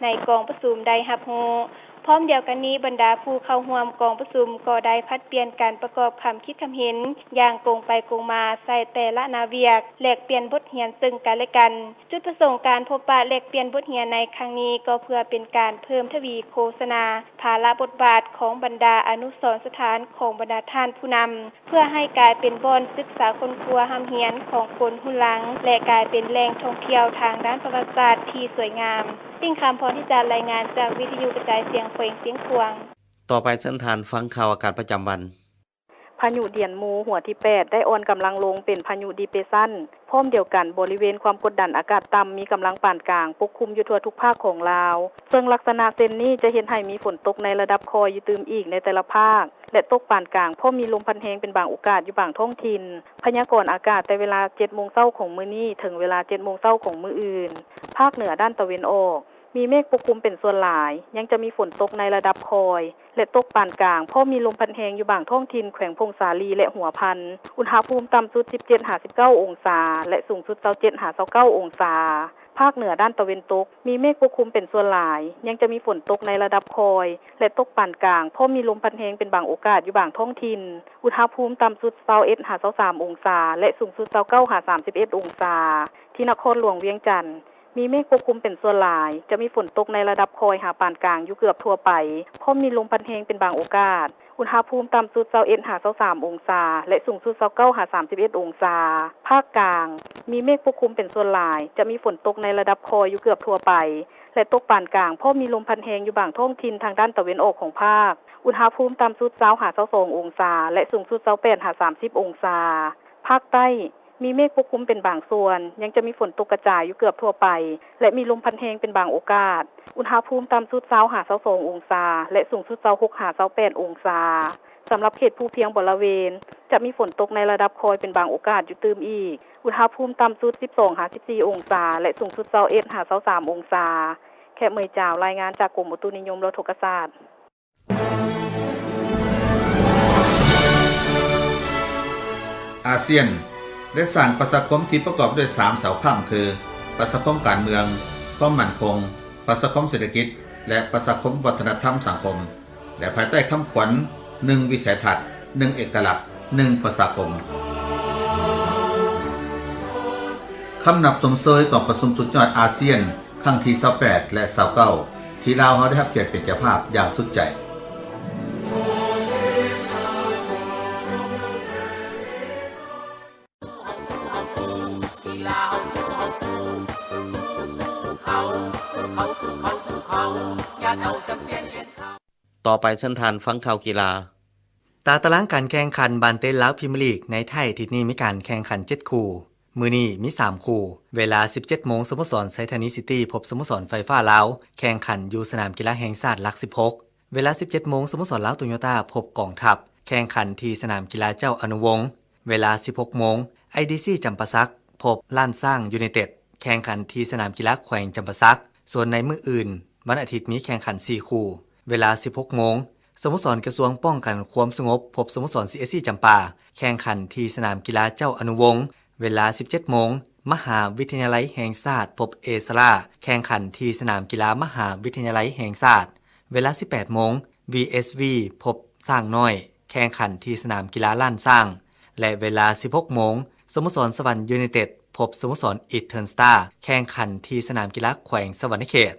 ໃນກອງປະຊຸມໄດ້ຮັບຮູ້. ພ້ອມດຽວກັນນີ້, ບັນດາຜູ້ເຂົ້າຮ່ວມກອງປະຊຸມກໍໄດ້ຜັດປ່ຽນກັນປະກອບຄຳຄິດຄຳເຫັນຢ່າງກົງໄປກົງມາໃສ່ແຕ່ລະໜ້າວຽກ, ແລກປ່ຽນບົດຮຽນເຊິ່ງກັນແລະກັນ. ຈຸດປະສົງການພົບປະແລກປ່ຽນບົດຮຽນໃນຄັ້ງນີ້ ກໍເພື່ອເປັນການເພີ່ມທະວີໂຄສະນາພາລະບົດບາດຂອງບັນດາອະນຸສອນສະຖານຂອງບັນດາທ່ານຜູ້ນຳ, ເພື່ອໃຫ້ກາຍເປັນບ່ອນສຶກສາຄົ້ນຄວ້າຮ່ຳຮຽນຂອງຄົນຮຸ່ນຫຼັງ ແລະ ກາຍເປັນແຫຼ່ງທ່ອງທ່ຽວທາງດ້ານປະຫວັດສາດທີ່ສວຍງາມ. ຕິ່ງຄຳ ພອນທິຈາ ລາຍງານຈາກວິທະຍຸກະຈາຍສຽງແຂວງຊຽງຂວາງ. ຕໍ່ໄປເຊີນທ່ານຟັງຂ່າວອາກາດປະຈຳວັນ. ພາຍຸດຽນໝູຫົວທີແປດ ໄດ້ອ່ອນກຳລັງລົງເປັນພາຍຸດີເປຊັນ. ພ້ອມດຽວກັນ, ບໍລິເວນຄວາມກົດດັນອາກາດຕ່ຳມີກຳລັງປານກາງປົກຄຸມຢູ່ທົ່ວທຸກພາກຂອງລາວ. ເຊິ່ງລັກສະນະເຊັ່ນນີ້ຈະເຮັດໃຫ້ມີຝົນຕົກໃນລະດັບຄ່ອຍຢູ່ຕື່ມອີກໃນແຕ່ລະພາກ ແລະ ຕົກປານກາງ ພ້ອມມີລົມພັດແຮງເປັນບາງໂອກາດຢູ່ບາງທ້ອງຖິ່ນ. ພະຍາກອນອາກາດແຕ່ເວລາເຈັດໂມງເຊົ້າຂອງມື້ນີ້ ເຖິງເວລາເຈັດໂມງເຊົ້າຂອງມື້ອື່ນ. ພາກເໜືອດ້ານຕາເວັນອອກ ມີເມກປົກຄຸມເປັນສ່ວນຫຼາຍ, ຍັງຈະມີຝົນຕົກໃນລະດັບຄ່ອຍ ແລະ ຕົກປານກາງ ພ້ອມມີລົມພັດແຮງຢູ່ບາງທ້ອງຖິ່ນແຂວງຜົ້ງສາລີ ແລະ ຫົວພັນ. ອຸນຫະພູມຕ່ຳສຸດ ສິບເຈັດຫາສິບເກົ້າອົງສາ ແລະ ສູງສຸດ ຊາວເຈັດຫາຊາວເກົ້າອົງສາ. ພາກເໜືອດ້ານຕາເວັນຕົກ ມີເມກປົກຄຸມເປັນສ່ວນຫຼາຍ, ຍັງຈະມີຝົນຕົກໃນລະດັບຄ່ອຍ ແລະ ຕົກປານກາງ ພ້ອມມີລົມພັດແຮງເປັນບາງໂອກາດຢູ່ບາງທ້ອງຖິ່ນ. ອຸນຫະພູມຕ່ຳສຸດ ຊາວເອັດຫາຊາວສາມອົງສາ ແລະ ສູງສຸດ ຊາວເກົ້າຫາສາມສິບເອັດອົງສາ. ທີ່ນະຄອນຫຼວງວຽງຈັນ ມີເມກປົກຄຸມເປັນສ່ວນຫຼາຍ, ຈະມີຝົນຕົກໃນລະດັບຄ່ອຍຫາປານກາງຢູ່ເກືອບທົ່ວໄປ, ພ້ອມມີລົມພັດແຮງເປັນບາງໂອກາດ. ອຸນຫະພູມຕ່ຳສຸດ ຊາວເອັດຫາຊາວສາມອົງສາ ແລະ ສູງສຸດ ຊາວເກົ້າຫາສາມສິບເອັດອົງສາ. ພາກກາງ ມີເມກປົກຄຸມເປັນສ່ວນຫຼາຍ, ຈະມີຝົນຕົກໃນລະດັບຄ່ອຍຢູ່ເກືອບທົ່ວໄປ, ແລະ ຕົກປານກາງ, ພ້ອມມີລົມພັດແຮງຢູ່ບາງທ້ອງຖິ່ນທາງດ້ານຕາເວັນອອກຂອງພາກ. ອຸນຫະພູມຕ່ຳສຸດ ຊາວ ຫາ ຊາວສອງ ອົງສາ ແລະ ສູງສຸດ ຊາວແປດ ຫາ ສາມສິບ ອົງສາ. ພາກໃຕ້ ມີເມກປົກຄຸມເປັນບາງສ່ວນ, ຍັງຈະມີຝົນຕົກກະຈາຍຢູ່ເກືອບທົ່ວໄປ ແລະ ມີລົມພັດແຮງເປັນບາງໂອກາດ. ອຸນຫະພູມຕ່ຳສຸດ ຊາວ ຫາ ຊາວສອງ ອົງສາ ແລະ ສູງສຸດ ຊາວຫົກ ຫາ ຊາວແປດ ອົງສາ. ສຳລັບເຂດພູພຽງບໍລະເວນ ຈະມີຝົນຕົກໃນລະດັບຄ່ອຍເປັນບາງໂອກາດຢູ່ຕື່ມອີກ. ອຸນຫະພູມຕ່ຳສຸດ ສິບສອງ ຫາ ສິບສີ່ ອົງສາ ແລະ ສູງສຸດ ຊາວເອັດ ຫາ ຊາວສາມ ອົງສາ. ແຂກເໝີຍຈາວ ລາຍງານຈາກກົມອຸຕຸນິຍົມໂລກທະກະສາດ. ອາຊຽນ ໄດ້ສ້າງປະຊາຄົມທີ່ປະກອບດ້ວຍສາມເສົາຄ້ຳ ຄື ປະຊາຄົມການເມືອງ, ຄວາມໝັ້ນຄົງ, ປະຊາຄົມເສດຖະກິດ ແລະ ປະຊາຄົມວັດທະນະທຳສັງຄົມ ແລະ ພາຍໃຕ້ຄຳຂວັນ ໜຶ່ງວິໄສທັດ, ໜຶ່ງເອກະລັກ, ໜຶ່ງປະຊາຄົມ. ຄຳນັບຊົມເຊີຍກອງປະຊຸມສຸດຍອດອາຊຽນ ຄັ້ງທີຊາວແປດ ແລະ ຊາວເກົ້າ ທີ່ລາວເຮົາໄດ້ຮັບກຽດເປັນເຈົ້າພາບຢ່າງສຸດໃຈ. ຕໍ່ໄປເຊີນທ່ານຟັງຂ່າວກິລາ. ຕາຕະລາງການແຂ່ງຂັນບານເຕະລາວພຣີເມຍລີກ ໃນທ້າຍອາທິດນີ້ມີການແຂ່ງຂັນເຈັດຄູ່. ມື້ນີ້ມີສາມຄູ່. ເວລາ ສິບເຈັດໂມງ ສະໂມສອນໄຊທານີຊິຕີ້ ພົບສະໂມສອນໄຟຟ້າລາວ ແຂ່ງຂັນຢູ່ສະໜາມກິລາແຫ່ງຊາດຫຼັກ ສິບຫົກ. ເວລາ ສິບເຈັດໂມງ ສະໂມສອນລາວໂຕໂຍຕ້າ ພົບກອງທັບ ແຂ່ງຂັນທີ່ສະໜາມກິລາເຈົ້າອະນຸວົງ. ເວລາ ສິບຫົກໂມງ ໄອດີຊີ ຈຳປາສັກ ພົບລ້ານຊ້າງຢູໄນເຕັດ ແຂ່ງຂັນທີ່ສະໜາມກິລາແຂວງຈຳປາສັກ. ສ່ວນໃນມື້ອື່ນ ວັນອາທິດ ມີແຂ່ງຂັນສີ່ຄູ່. ເວລາ ສິບຫົກໂມງ ສະໂມສອນກະຊວງປ້ອງກັນຄວາມສະຫງົບ ພົບສະໂມສອນ ຊີເອສຊີ ຈຳປາ ແຂ່ງຂັນທີ່ສະໜາມກິລາເຈົ້າອະນຸວົງ. ເວລາ ສິບເຈັດໂມງ ມະຫາວິທະຍາໄລແຫ່ງຊາດ ພົບ ເອສາລາ ແຂ່ງຂັນທີ່ສະໜາມກິລາມະຫາວິທະຍາໄລແຫ່ງຊາດ. ເວລາ ສິບແປດໂມງ ວີເອສວີ ພົບຊ້າງນ້ອຍ ແຂ່ງຂັນທີ່ສະໜາມກິລາລ້ານຊ້າງ ແລະ ເວລາ ສິບຫົກໂມງ ສະໂມສອນສະຫວັນຢູໄນເຕັດ ພົບສະໂມສອນອີສເທີນສະຕາ ແຂ່ງຂັນທີ່ສະໜາມກິລາແຂວງສະຫວັນນະເຂດ.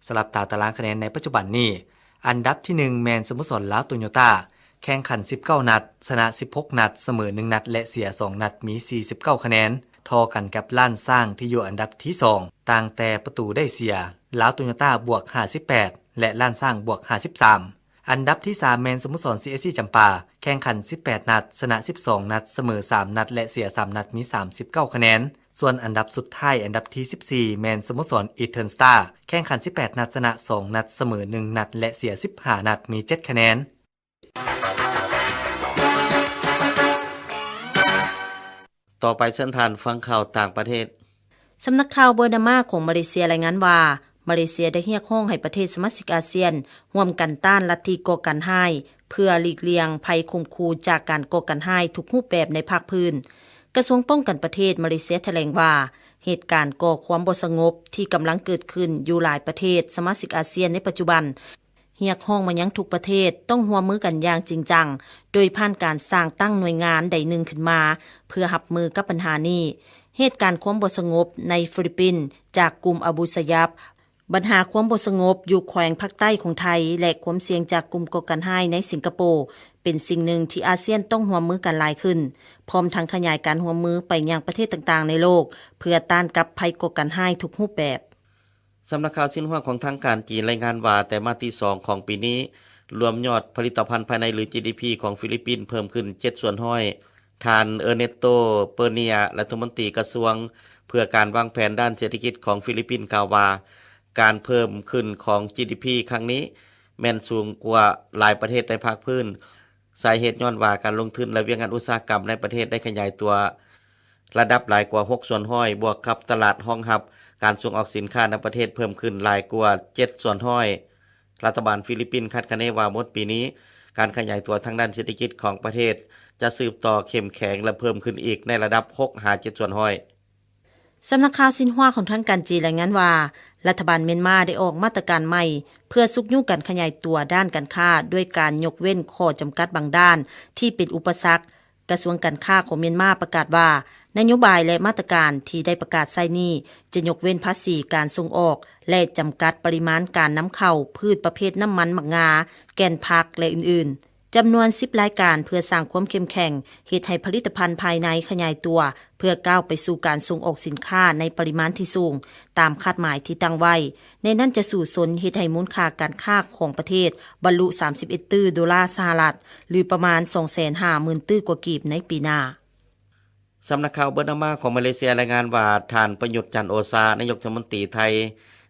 ສຳລັບຕາຕະລາງຄະແນນໃນປັດຈຸບັນນີ້, ອັນດັບທີໜຶ່ງແມ່ນສະໂມສອນລາວໂຕໂຍຕ້າ ແຂ່ງຂັນສິບເກົ້ານັດ, ຊະນະສິບຫົກນັດ, ສະເໝີໜຶ່ງນັດ ແລະ ເສຍສອງນັດ, ມີສີ່ສິບເກົ້າຄະແນນ, ທໍ່ກັນກັບລ້ານຊ້າງທີ່ຢູ່ອັນດັບທີສອງ. ຕັ້ງແຕ່ປະຕູໄດ້ເສຍ, ລາວໂຕໂຍຕ້າບວກຫ້າສິບແປດ ແລະ ລ້ານຊ້າງບວກຫ້າສິບສາມ. ອັນດັບທີສາມແມ່ນສະໂມສອນ ຊີເອສຊີ ຈຳປາ ແຂ່ງຂັນສິບແປດນັດ, ຊະນະສິບສອງນັດ, ສະເໝີສາມນັດ ແລະ ເສຍສາມນັດ, ມີສາມສິບເກົ້າຄະແນນ. ສ່ວນອັນດັບສຸດທ້າຍ, ອັນດັບທີສິບສີ່ແມ່ນສະໂມສອນອີສເທີນສະຕາ ແຂ່ງຂັນສິບແປດນັດ, ຊະນະສອງນັດ, ສະເໝີໜຶ່ງນັດ ແລະ ເສຍສິບຫ້ານັດ, ມີເຈັດຄະແນນ. ຕໍ່ໄປເຊີນທ່ານຟັງຂ່າວຕ່າງປະເທດ. ສຳນັກຂ່າວເບີນາມາຂອງມາເລເຊຍລາຍງານວ່າ, ມາເລເຊຍໄດ້ຮຽກຮ້ອງໃຫ້ປະເທດສະມາຊິກອາຊຽນຮ່ວມກັນຕ້ານລັດທິກໍ່ການຮ້າຍ ເພື່ອຫຼີກລ່ຽງໄພຂົ່ມຂູ່ຈາກການກໍ່ການຮ້າຍທຸກຮູບແບບໃນພາກພື້ນ. ກະຊວງປ້ອງກັນປະເທດມາເລເຊຍຖະແຫຼງວ່າ, ເຫດການກໍ່ຄວາມບໍ່ສະຫງົບທີ່ກຳລັງເກີດຂຶ້ນຢູ່ຫຼາຍປະເທດສະມາຊິກອາຊຽນໃນປັດຈຸບັນ ຮຽກຮ້ອງມາຍັງທຸກປະເທດຕ້ອງຮ່ວມມືກັນຢ່າງຈິງຈັງ ໂດຍຜ່ານການສ້າງຕັ້ງໜ່ວຍງານໃດໜຶ່ງຂຶ້ນມາ ເພື່ອຮັບມືກັບບັນຫານີ້. ເຫດການຄວາມບໍ່ສະຫງົບໃນຟີລິບປິນ ຈາກກຸ່ມອະບູຊະຢາບ, ບັນຫາຄວາມບໍ່ສະຫງົບຢູ່ແຂວງພາກໃຕ້ຂອງໄທ ແລະ ຄວາມສ່ຽງຈາກກຸ່ມກໍ່ການຮ້າຍໃນສິງກະໂປ ເປັນສິ່ງໜຶ່ງທີ່ອາຊຽນຕ້ອງຮ່ວມມືກັນຫຼາຍຂຶ້ນ, ພ້ອມທັງຂະຫຍາຍການຮ່ວມມືໄປຍັງປະເທດຕ່າງໆໃນໂລກ ເພື່ອຕ້ານກັບໄພກໍ່ການຮ້າຍທຸກຮູບແບບ. ສຳນັກຂ່າວຊິນຫົວຂອງທາງການຈີນລາຍງານວ່າ, ແຕ່ມາດທີສອງຂອງປີນີ້, ລວມຍອດຜະລິດຕະພັນພາຍໃນ ຫຼື ຈີດີພີ ຂອງຟີລິບປິນເພີ່ມຂຶ້ນເຈັດສ່ວນຮ້ອຍ. ທ່ານ ເອີເນັດໂຕ ເປີເນຍ ລັດຖະມົນຕີກະຊວງເພື່ອການວາງແຜນດ້ານເສດຖະກິດຂອງຟີລິບປິນ ກ່າວວ່າ, ການເພີ່ມຂຶ້ນຂອງ ຈີດີພີ ຄັ້ງນີ້ແມ່ນສູງກວ່າຫຼາຍປະເທດໃນພາກພື້ນ. ສາເຫດຍ້ອນວ່າການລົງທຶນ ແລະ ວຽກງານອຸດສາຫະກຳໃນປະເທດໄດ້ຂະຫຍາຍຕົວລະດັບຫຼາຍກວ່າຫົກສ່ວນຮ້ອຍ, ບວກກັບຕະຫຼາດຮອງຮັບການສົ່ງອອກສິນຄ້າໃນປະເທດເພີ່ມຂຶ້ນຫຼາຍກວ່າເຈັດສ່ວນຮ້ອຍ. ລັດຖະບານຟີລິບປິນຄາດຄະເນວ່າໝົດປີນີ້, ການຂະຫຍາຍຕົວທາງດ້ານເສດຖະກິດຂອງປະເທດຈະສືບຕໍ່ເຂັ້ມແຂງ ແລະ ເພີ່ມຂຶ້ນອີກໃນລະດັບຫົກຫາເຈັດສ່ວນຮ້ອຍ. ສຳນັກຂ່າວຊິນຫົວຂອງທາງການຈີນລາຍງານວ່າ, ລັດຖະບານມຽນມາໄດ້ອອກມາດຕະການໃໝ່ ເພື່ອຊຸກຍູ້ການຂະຫຍາຍຕົວດ້ານການຄ້າ ດ້ວຍການຍົກເວັ້ນຂໍ້ຈຳກັດບາງດ້ານທີ່ເປັນອຸປະສັກ. ກະຊວງການຄ້າຂອງມຽນມາປະກາດວ່າ, ນະໂຍບາຍ ແລະ ມາດຕະການທີ່ໄດ້ປະກາດໃຊ້ນີ້ ຈະຍົກເວັ້ນພາສີການສົ່ງອອກ ແລະ ຈຳກັດປະລິມານການນຳເຂົ້າພືດປະເພດນ້ຳມັນໝາກງາ, ແກ່ນຜັກ ແລະ ອື່ນໆ. ຈຳນວນສິບລາຍການ ເພື່ອສ້າງຄວາມເຂັ້ມແຂງ, ເຮັດໃຫ້ຜະລິດຕະພັນພາຍໃນຂະຫຍາຍຕົວ ເພື່ອກ້າວໄປສູ່ການສົ່ງອອກສິນຄ້າໃນປະລິມານທີ່ສູງ ຕາມຄາດໝາຍທີ່ຕັ້ງໄວ້. ໃນນັ້ນຈະສູ້ຊົນເຮັດໃຫ້ມູນຄ່າການຄ້າຂອງປະເທດບັນລຸສາມສິບເອັດຕື້ໂດລາສະຫະລັດ ຫຼື ປະມານສອງແສນຫ້າໝື່ນຕື້ກວ່າກີບໃນປີໜ້າ. ສຳນັກຂ່າວເບີນາມາຂອງມາເລເຊຍລາຍງານວ່າ ທ່ານ ປະຍຸດ ຈັນໂອຊາ ນາຍົກລັດຖະມົນຕີໄທ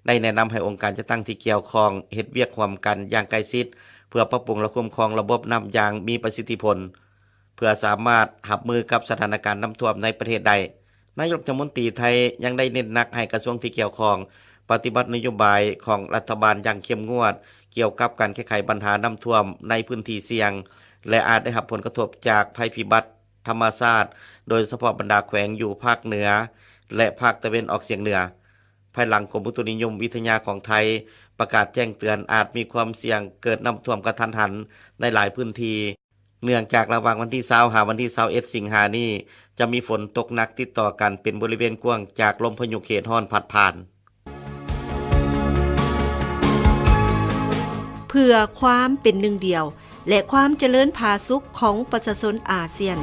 ໄດ້ແນະນຳໃຫ້ອົງການຈັດຕັ້ງທີ່ກ່ຽວຂ້ອງເຮັດວຽກຮ່ວມກັນຢ່າງໃກ້ຊິດ ເພື່ອປັບປຸງ ແລະ ຄຸ້ມຄອງລະບົບນ້ຳຢ່າງມີປະສິດທິຜົນ ເພື່ອສາມາດຮັບມືກັບສະຖານະການນ້ຳຖ້ວມໃນປະເທດໄດ້. ນາຍົກລັດຖະມົນຕີໄທຍັງໄດ້ເນັ້ນໜັກໃຫ້ກະຊວງທີ່ກ່ຽວຂ້ອງປະຕິບັດນະໂຍບາຍຂອງລັດຖະບານຢ່າງເຂັ້ມງວດ ກ່ຽວກັບການແກ້ໄຂບັນຫານ້ຳຖ້ວມໃນພື້ນທີ່ສ່ຽງ ແລະ ອາດໄດ້ຮັບຜົນກະທົບຈາກໄພພິບັດ ທຳມະຊາດ, ໂດຍສະເພາະບັນດາແຂວງຢູ່ພາກເໜືອ ແລະ ພາກຕາເວັນອອກສຽງເໜືອ, ພາຍຫຼັງກົມອຸຕຸນິຍົມວິທະຍາຂອງໄທປະກາດແຈ້ງເຕືອນອາດມີຄວາມສ່ຽງເກີດນ້ຳຖ້ວມກະທັນຫັນໃນຫຼາຍພື້ນທີ່, ເນື່ອງຈາກລະຫວ່າງວັນທີຊາວ ຫາວັນທີຊາວເອັດ ສິງຫານີ້ ຈະມີຝົນຕົກໜັກຕິດຕໍ່ກັນເປັນບໍລິເວນກວ້າງຈາກລົມພາຍຸເຂດຮ້ອນພັດຜ່ານ. ເພື່ອຄວາມເປັນໜຶ່ງດຽວ ແລະ ຄວາມຈະເລີນຜາສຸກຂອງປະຊາຊົນອາຊຽນ.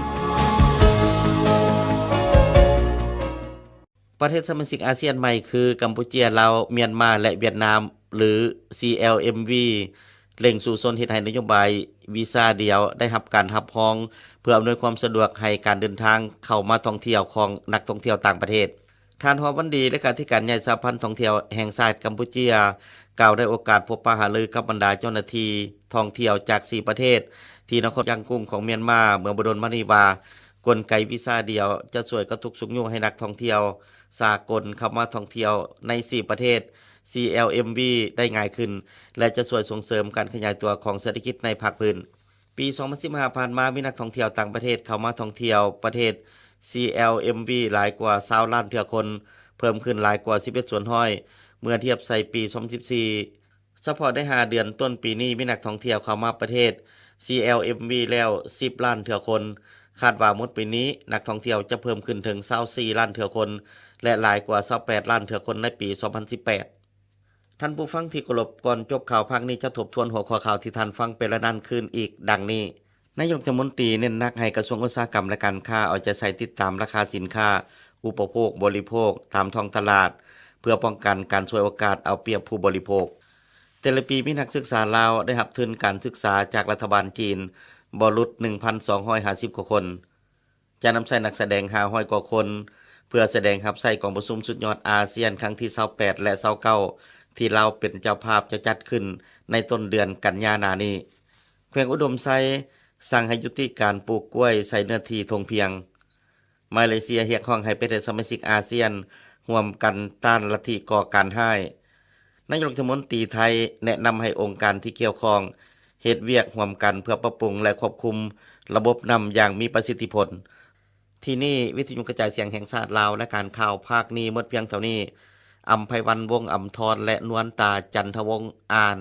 ປະເທດສະມາຊິກອາຊຽນໃໝ່ຄື ກຳປູເຈຍ, ລາວ, ມຽນມາ ແລະ ຫວຽດນາມ ຫຼື ຊີແອລເອັມວີ ເລັ່ງສູ້ຊົນເຮັດໃຫ້ນະໂຍບາຍວີຊາດຽວໄດ້ຮັບການຮັບຮອງ ເພື່ອອຳນວຍຄວາມສະດວກໃຫ້ການເດີນທາງເຂົ້າມາທ່ອງທ່ຽວຂອງນັກທ່ອງທ່ຽວຕ່າງປະເທດ. ທ່ານ ຮອບ ວັນດີ ເລຂາທິການໃຫຍ່ສະຫະພັນທ່ອງທ່ຽວແຫ່ງຊາດກຳປູເຈຍ ກ່າວໃນໂອກາດພົບປະຫາລືກັບບັນດາເຈົ້າໜ້າທີ່ທ່ອງທ່ຽວຈາກສີ່ປະເທດ ທີ່ນະຄອນຢາງກຸ້ງຂອງມຽນມາ ເມື່ອບໍ່ດົນມານີ້ວ່າ ກົນໄກວີຊາດຽວຈະຊ່ວຍກະຕຸກຊຸກຍູ້ໃຫ້ນັກທ່ອງທ່ຽວສາກົນເຂົ້າມາທ່ອງທ່ຽວໃນສີ່ປະເທດ ຊີແອລເອັມວີ ໄດ້ງ່າຍຂຶ້ນ ແລະ ຈະຊ່ວຍສົ່ງເສີມການຂະຫຍາຍຕົວຂອງເສດຖະກິດໃນພາກພື້ນ. ປີສອງພັນສິບຫ້າຜ່ານມາ ມີນັກທ່ອງທ່ຽວຕ່າງປະເທດເຂົ້າມາທ່ອງທ່ຽວປະເທດ ຊີແອລເອັມວີ ຫຼາຍກວ່າຊາວລ້ານເທື່ອຄົນ, ເພີ່ມຂຶ້ນຫຼາຍກວ່າສິບເອັດສ່ວນຮ້ອຍ ເມື່ອທຽບໃສ່ປີສອງພັນສິບສີ່. ສະເພາະໃນຫ້າເດືອນຕົ້ນປີນີ້ ມີນັກທ່ອງທ່ຽວເຂົ້າມາປະເທດ ຊີແອລເອັມວີ ແລ້ວສິບລ້ານເທື່ອຄົນ. ຄາດວ່າໝົດປີນີ້ ນັກທ່ອງທ່ຽວຈະເພີ່ມຂຶ້ນເຖິງຊາວສີ່ລ້ານເທື່ອຄົນ ແລະ ຫຼາຍກວ່າຊາວແປດລ້ານເທື່ອຄົນໃນປີສອງພັນສິບແປດ. ທ່ານຜູ້ຟັງທີ່ເຄົາລົບ, ກ່ອນຈົບຂ່າວພາກນີ້ ຈະທົບທວນຫົວຂໍ້ຂ່າວທີ່ທ່ານຟັງໄປແລ້ວນັ້ນຄືນອີກດັ່ງນີ້. ນາຍົກລັດຖະມົນຕີເນັ້ນໜັກໃຫ້ກະຊວງອຸດສາຫະກຳ ແລະ ການຄ້າເອົາໃຈໃສ່ຕິດຕາມລາຄາສິນຄ້າອຸປະໂພກບໍລິໂພກຕາມທ້ອງຕະຫຼາດ ເພື່ອປ້ອງກັນການສວຍໂອກາດເອົາປຽບຜູ້ບໍລິໂພກ. ແຕ່ລະປີມີນັກສຶກສາລາວໄດ້ຮັບທຶນການສຶກສາຈາກລັດຖະບານຈີນບໍ່ຫຼຸດໜຶ່ງພັນສອງຮ້ອຍຫ້າສິບກວ່າຄົນ. ຈະນຳໃຊ້ນັກສະແດງຫ້າຮ້ອຍກວ່າຄົນ ເພື່ອສະແດງຮັບໃຊ້ກອງປະຊຸມສຸດຍອດອາຊຽນຄັ້ງທີຊາວແປດ ແລະ ຊາວເກົ້າ ທີ່ລາວເປັນເຈົ້າພາບຈະຈັດຂຶ້ນໃນຕົ້ນເດືອນກັນຍາໜ້ານີ້. ແຂວງອຸດົມໄຊສັ່ງໃຫ້ຍຸຕິການປູກກ້ວຍໃສ່ເນື້ອທີ່ທົ່ງພຽງ. ມາເລເຊຍຮຽກຮ້ອງໃຫ້ປະເທດສະມາຊິກອາຊຽນຮ່ວມກັນຕ້ານລັດທິກໍ່ການຮ້າຍ. ນາຍົກລັດຖະມົນຕີໄທແນະນຳໃຫ້ອົງການທີ່ກ່ຽວຂ້ອງເຮັດວຽກຮ່ວມກັນເພື່ອປັບປຸງ ແລະ ຄວບຄຸມລະບົບນ້ຳຢ່າງມີປະສິດທິຜົນ. ທີ່ນີ້ ວິທະຍຸກະຈາຍສຽງແຫ່ງຊາດລາວ ລາຍການຂ່າວພາກນີ້ໝົດພຽງເທົ່ານີ້. ອຳໄພວັນ ວົງອຳທອນ ແລະ ນວນຕາ ຈັນທະວົງ ອ່ານ.